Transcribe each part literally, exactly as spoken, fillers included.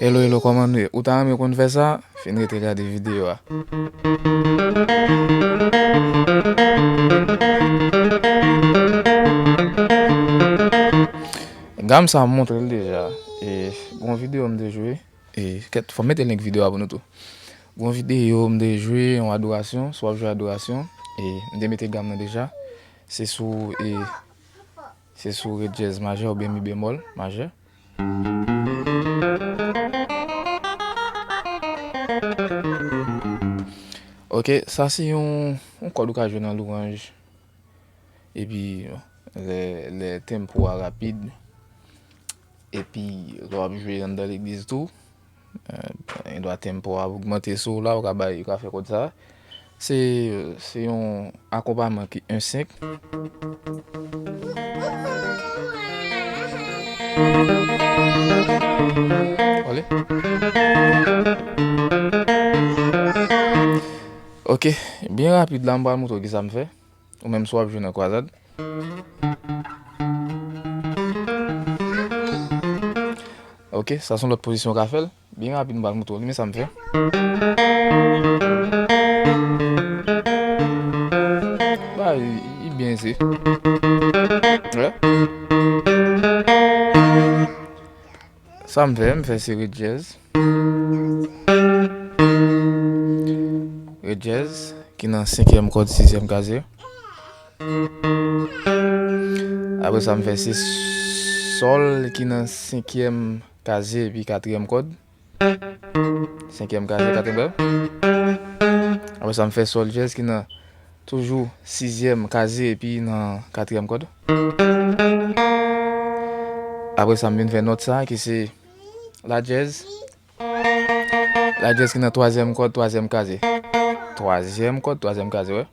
Hello, hello, kòman nou ye? Ou ta renmen konn fè sa? Fin rete gade videyo a. Gam sa m montre l deja. E gon videyo m te jwe. E kèt, fò m mete link videyo a pou nou tou. Gon videyo m te jwe, yon adorasyon, si w ap jwe adorasyon. E m te mete gam nan deja. Se sou, e, se sou re dyèz majè oubyen mi bemòl majè. Ok, sa se yon, yon kòd ou ka jwe nan lwanj. Epi, lè, lè tempo a rapid, epi lè w ap jwe anndan legliz tou, eh, gen dwa tempo a ogmante sou w la, ou ka bay, ou ka fè kòd sa. Se, se yon akonpayman ki en senk. Wale. Ok, byen rapid la, m pral montre w kisa m fè. Ou menm si w ap jwe nan kwazad. Ok, sa se yon lòt pozisyon w ka fè l. Byen rapid, m pral montre w li, men sa m fè. Ba, li, li byen se. Wè. Sa m fè, m fè se re dyèz. Re dyèz, ki nan senkyèm kòd, sizyèm kazye. Apre sa, m fè se sòl ki nan senkyèm kazye epi katriyèm kòd. Senkyèm kazye, katriyèm kazye. Apre sa, m fè sòl dyèz ki nan toujou sizyèm kazye epi nan katriyèm kòd. Apre sa, m vin fè nòt sa ki se la dyèz. La dyèz ki nan twazyèm kòd, twazyèm kazye. Twazyèm kòd, twazyèm kazye, wè.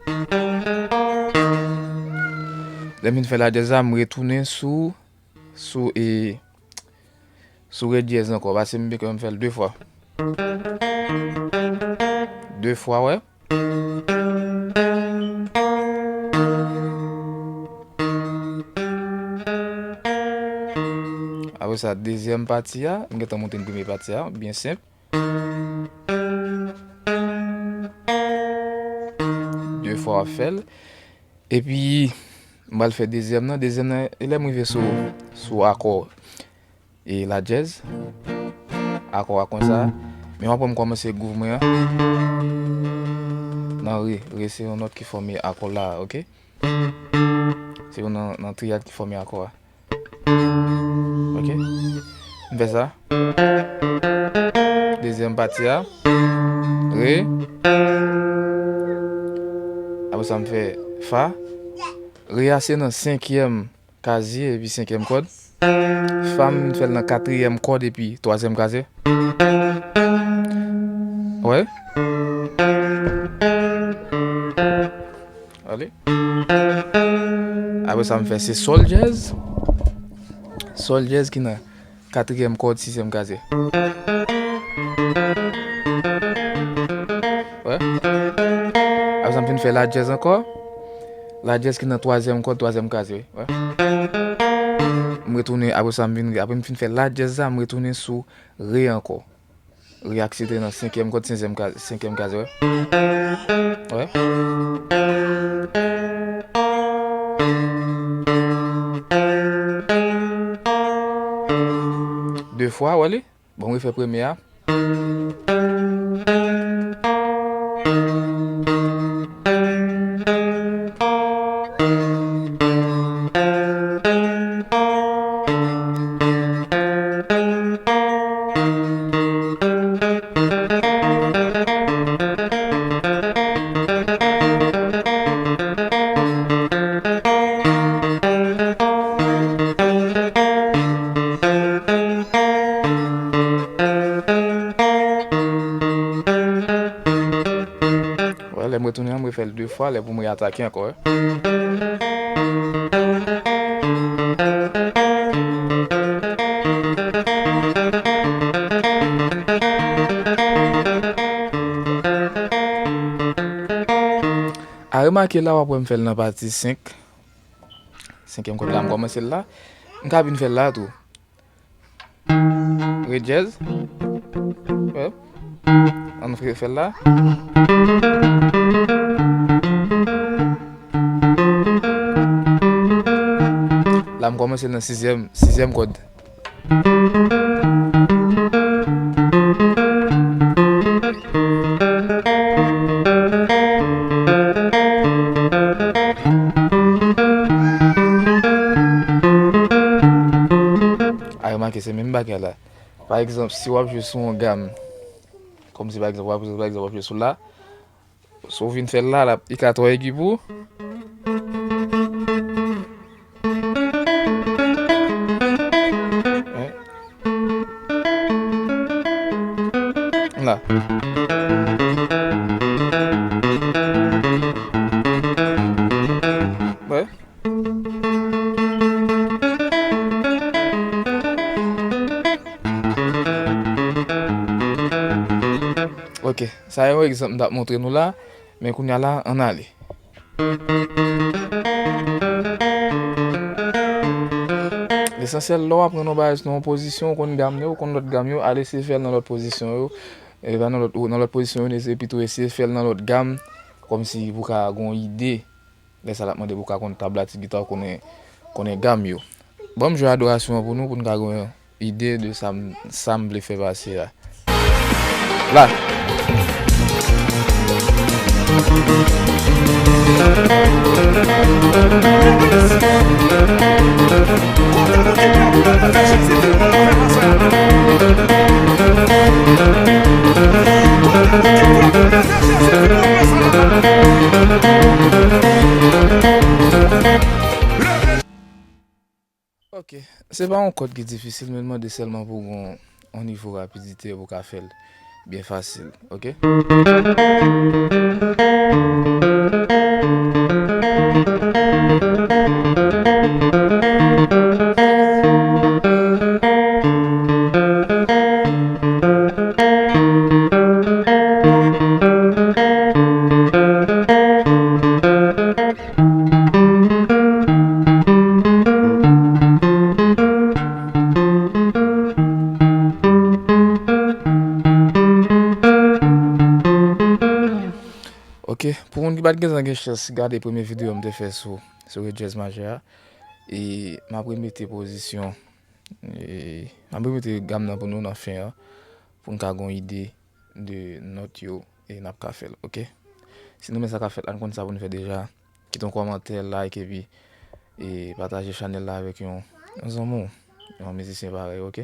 Lè m fin fè la dyèz la, m retounen sou, sou, e, sou re dyèz ankò, paske m, m fè l de fwa. De fwa, wè. Apre sa, dezyèm pati a, m gentan montre n premye pati a, byen senp. De fwa w ap fè l. Epi, m pral fè dezyèm nan. Dezyèm nan, e lè m rive sou, sou akò e la dyèz. Akò a konsa. Men w ap wè m kòmanse gwouv mwen an. Nan re. Re se yon nòt ki fòme akò la, ok? Se yon nan, nan triyad ki fòme akò a. Ok? M fè sa. Dezyèm pati a. Re. Apre sa, m fè fa. Re a se nan senkyèm kazye epi senkyèm kòd. Fa, m fè l nan katriyèm kòd epi twazyèm kazye. Wè? Ale. Apre sa, m fè se sòl dyèz. Sòl dyèz ki nan katriyèm kòd, sizyèm kazye. Wè. Apre sa, m vin fè la dyèz ankò. La dyèz ki nan twazyèm kòd, twazyèm kazye. Wè. M retounen, apre sa, m vin, apre m fin fè la dyèz la, m retounen sou re ankò. Re a ki se te nan senkyèm kòd, senkyèm kaz, senkyèm kaz, wè. Wè. De fwa, wè li? Bon, m refè premye a. Wè, lè m retounen an, m refè l de fwa, lè pou m reatake ankò, wè. A remake la, w ap wè m fè l nan pati senk. Senkyèm kòd la, m kòmanse l la. M ka vin fè l la tou. Re dyèz. Wè. Ann fè, fè l la. La, m kòmanse nan sizyèm, sizyèm kòd. A, remake, se menm bagay la. Pa egzanp, si w ap jwe sou yon gam, kòmsi pa egzanp, w ap, pa egzanp, w ap jwe sou la, si w vin fè l la, l ap, li ka twò egi pou ou. Wi. La. Wè. Ok, sa yon egzanp m t ap montre nou la, men kounye a la, ann ale. Lesansyèl, lè w aprann yon bagay nan yon pozisyon, ou konn gam yo, ou konn lòt gam yo, al eseye fè l nan lòt pozisyon yo. E pa nan lòt, nan lòt pozisyon yo, eseye pito eseye fè l nan lòt gam, kòmsi pou w ka gen yon ide. Lè sa l ap mande pou w ka konn tab la, ti gita, w konnen, konnen gam yo. Ban m jwe adorasyon an pou nou, pou n ka gen yon ide de sa m, sa m vle fè pase a. La. Ok, se pa yon kòd ki difisil, men l mande sèlman pou w gen yon nivo rapidite pou w ka fè l byen fasil, ok? Ok, pou moun ki pa t gentan gen chans gade premye videyo m te fè sou, sou Ray Jazz Majè a, e m ap remete pozisyon, e m ap remete gam nan pou nou nan fen an, pou n ka gen yon ide de nòt yo e n ap ka fè l, ok? Si nou renmen sa k ap fèt la, n konn sa pou n fè deja. Kite yon kòmantè, like epi e pataje chanèl la avèk yon, yon zanmi w, yon mizisyen parèy, ok?